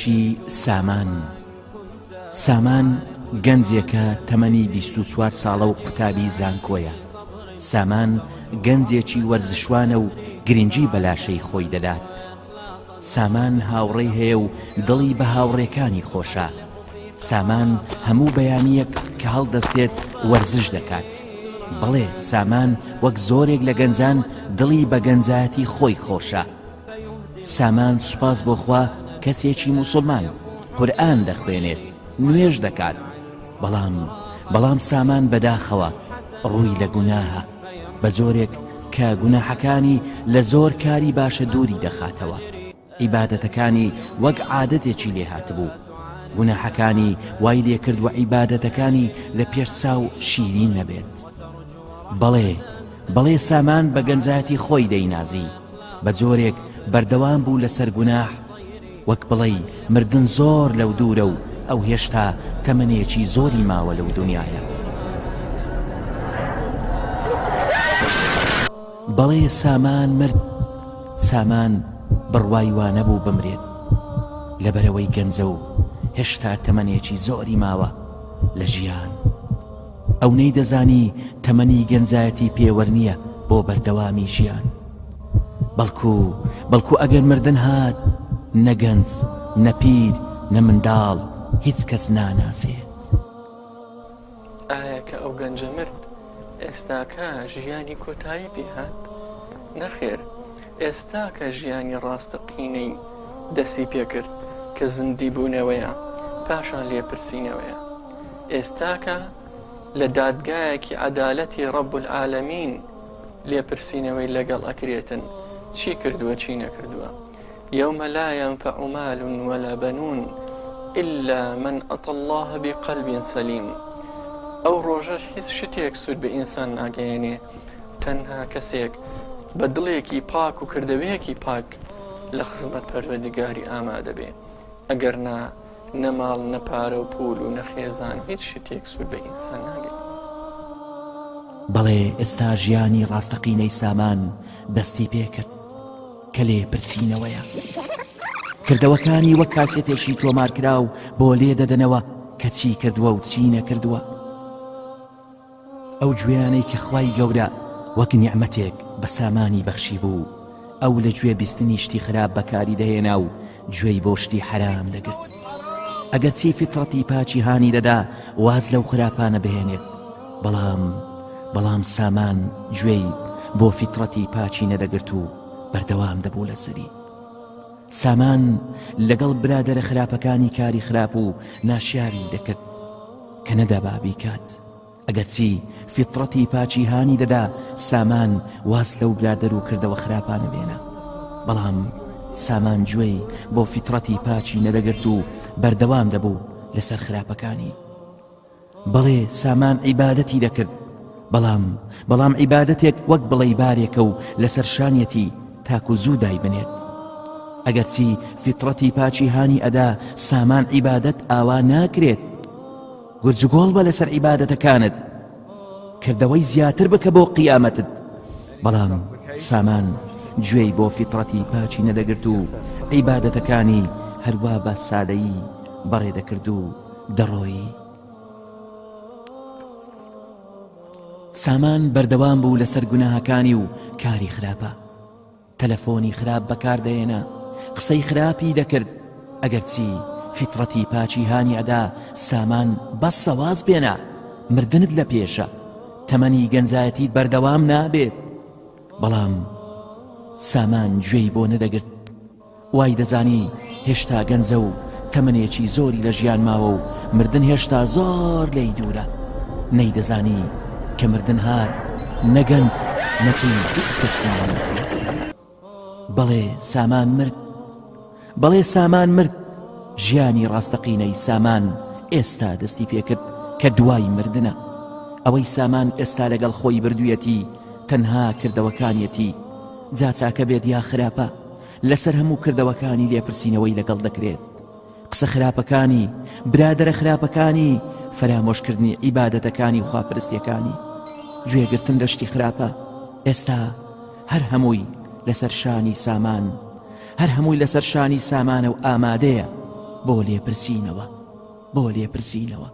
چیرۆکی سامان سامان گەنجێکە تەمەنی 24 ساڵە و قوتابی زانکۆیە. سامان گەنجێکی وەرزشوانە و گرنگی بە لاشەی خۆی دەدات. سامان هاوڕێی هەیە و دڵی بە هاوڕێکانی خۆشە. سامان هەموو بەیانییەک کە هەڵدەستێت وەرزش دەکات. بەڵێ سامان وەک زۆرێک لە گەنجان دڵی بە گەنجایەتی خۆی خۆشە. سامان سوپاس بۆ خوا کەسێکی موسوڵمان، قورئان دەخوێنێت، نوێژ دەکات. بەڵام بەڵام سامان بەداخەوە ڕووی لە گوناهە. بە جۆرێک کە گوناحەکانی لە زۆر کاری باشە دووری دەخاتەوە. عیبادەتەکانی وەک عادەتێکی لێ هاتبوو. گوناحەکانی وای لێ کردووە عیبادەتەکانی لە پێش چاو شیرین نەبێت. بەڵێ، بەڵێ سامان بە گەنجایەتی خۆی دەینازی، بە جۆرێک بەردەوام بوو لەسەر گوناح، وەک بڵێی مردن زۆر لەو دوورە و ئەو هێشتا تەمەنێکی زۆری ماوە لەو دونیایە. بەڵێ سامان مرد، سامان بڕوای وانەبوو بمرێت، لەبەرئەوەی گەنجە و هێشتا تەمەنێکی زۆری ماوە لە ژیان. ئەو نەیدەزانی تەمەنی گەنجایەتی پێوەر نییە بۆ بەردەوامی ژیان. بەڵکو بەڵکو ئەگەر مردن هات نە گەنج، نە پیر، نە منداڵ هیچ کەس ناناسێت. ئایا کە ئەو گەنجە مرد ئێستاکە ژیانی کۆتایی پێ هات؟ نەخێر، ئێستاکە ژیانی ڕاستەقینەی دەستی پێ کرد کە زیندیبوونەوەیە پاشان لێپرسینەوەیە. ئێستاکە لە دادگایەکی عەدالەتی ڕەب العالمین لێپرسینەوەی لەگەڵ ئەکرێتن چی کردووە چی نەکردووە. یوم لا ينفع مال ولا بنون إلا من أتى الله بقلب سليم ئەو ڕۆژەش هیچ شتێک سوود بە ئینسان ناگەیەنێ تەنها کەسێک بە دڵێکی پاک و کردەوەیەکی پاک لە خزمەت پەروەردگاری ئامادە بێ ئەگەر نا نە ماڵ نە پارە و پول و نە خێزان هیچ شتێک سوود بە ئینسان ناگەیەنێ. بەڵێ ئێستا ژیانی ڕاستەقینەی سامان دەستی پێکرد کە لێپرسینەوەیە. کردەوەکانی وەک کاسێتێکی تۆمارکراو بۆ لێ دەدەنەوە کە چی کردووە و چی نەکردووە. ئەو گوێیانەی کە خوای گەورە وەک نیعمەتێک بە سامانی بەخشیبوو، ئەو لە گوێ بیستنی شتی خراپ بەکاری دەهێنا و گوێی بۆ شتی حەرام دەگرت. ئەگەرچی فیتڕەتی پاکی هانی دەدا واز لەو خراپانە بهێنێت، بەڵام بەڵام سامان گوێی بۆ فیتڕەتی پاکی نەدەگرت و بەردەوام دەبوو لەسەری. سامان لەگەڵ برادەرە خراپەکانی کاری خراپ و ناشیاوی دەکرد کە نەدەبا بیکات. ئەگەرچی فیتڕەتی پاکی هانی دەدا سامان واز لەو برادەر و کردەوە خراپانە بێنە، بەڵام سامان گوێی بۆ فیتڕەتی پاکی نەدەگرت و بەردەوام دەبوو لەسەر خراپەکانی. بەڵێ سامان عیبادەتی دەکرد، بەڵام بەڵام عیبادەتێک وەک بڵێی بارێکە و لەسەر شانیەتی تاکو زوو دایبنێت. ئەگەرچی فیتڕەتی پاکی هانی ئەدا سامان عیبادەت ئاوا ناکرێت، گورجوگۆڵ بە لەسەر عیبادەتەکانت کردەوەی زیاتر بکە بۆ قیامەتت بەڵام سامان گوێی بۆ فیتڕەتی پاکی نەدەگرت و عیبادەتەکانی هەروا بە سادەیی بەڕێ دەکرد و دەڕۆیی. سامان بەردەوام بوو لەسەر گوناهەکانی و کاری خراپە. تەلەفۆنی خراپ بەکار دەهێنا، قسەی خراپی دەکرد، ئەگەرچی فیتڕەتی پاکی هانی ئەدا سامان بەسە واز بێنە، مردنت لە پێشە، تەمەنی گەنجایەتیت بەردەوام نابێت، بەڵام سامان گوێی بۆ نەدەگرت. وای دەزانی هێشتا گەنجە و تەمەنێکی زۆری لە ژیان ماوە و مردن هێشتا زۆر لێی دوورە. نەیدەزانی کە مردن هات نە گەنج نە پیر هیچ کەس ناناسێت. بەڵێ سامان مرد. بەڵێ سامان مرد. ژیانی ڕاستەقینەی سامان ئێستا دەستی پێکرد کە دوای مردنە. ئەوەی سامان ئێستا لەگەڵ خۆی بردوویەتی تەنها کردەوەکانیەتی جا چاکە بێت یا خراپە. لەسەر هەموو کردەوەکانی لێپرسینەوەی لەگەڵ دەکرێت، قسە خراپەکانی، برادەرە خراپەکانی، فەرامۆشکردنی عیبادەتەکانی و خواپەرستیەکانی، گوێگرتن لە شتی خراپە، ئێستا هەر هەمووی لەسەر شانی سامان، هەر هەمووی لەسەر شانی سامانە و ئامادەیە. بۆ لێپرسینەوە، بۆ لێپرسینەوە.